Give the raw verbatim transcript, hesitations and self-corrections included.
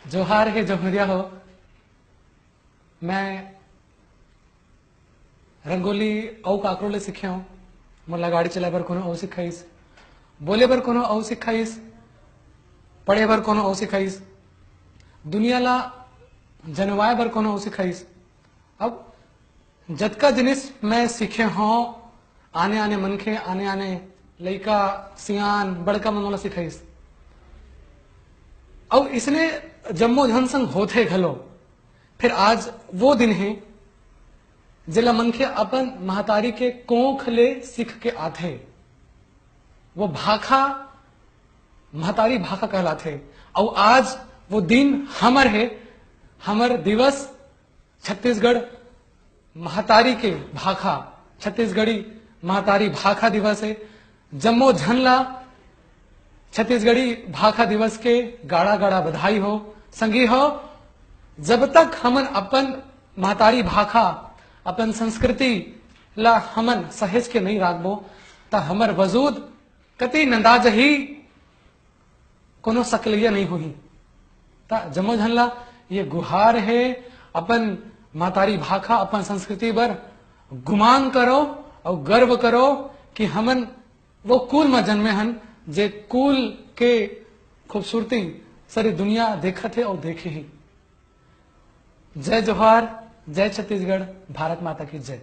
जोहार हे जौहरिया हो। मैं रंगोली अउ काकरो ले सीखे हंव। मोला गाड़ी चलाए बर कोनो अउ सिखाइस, बोले बर कोनो अउ सिखाइस, पढ़े बर कोनो अउ सिखाइस, दुनिया ला जनवाए बर कोनो अउ सिखाइस। अब जतका जिनिस मैं सीखे हंव, आने-आने मनखे, आने-आने लइका, सियान, बड़का मन मोला सिखाइस। अउ इसने जम्मो झन संग होथे घलो। फिर आज वो दिन हे, जेला मनखे अपन महतारी के कोख ले सीख के आथे। वो भाखा महतारी भाखा कहलाथे। अउ आज वो दिन हमर हे, हमर दिवस छत्तीसगढ़ महतारी के भाखा, छत्तीसगढ़ी महतारी भाखा दिवस हे। जम्मो झन ला छत्तीसगढ़ी भाखा दिवस के गाड़ा गाड़ा बधाई हो। संगी हो, जब तक हमन अपन महतारी भाखा, अपन संस्कृति ला हमन सहेज के नहीं राखबो, त हमर वजूद कति नंदा जही, कोनो सकलैया नहीं होही। त जम्मो झन ला ये गुहार हे, अपन महतारी भाखा, अपन संस्कृति बर गुमान करो अउ गर्व करो कि हमन वो कुल म जन्मे हन, जे कुल के खूबसूरती सारी दुनिया देखत हे अउ देखे ही। जय जोहार, जय छत्तीसगढ़, भारत माता की जय।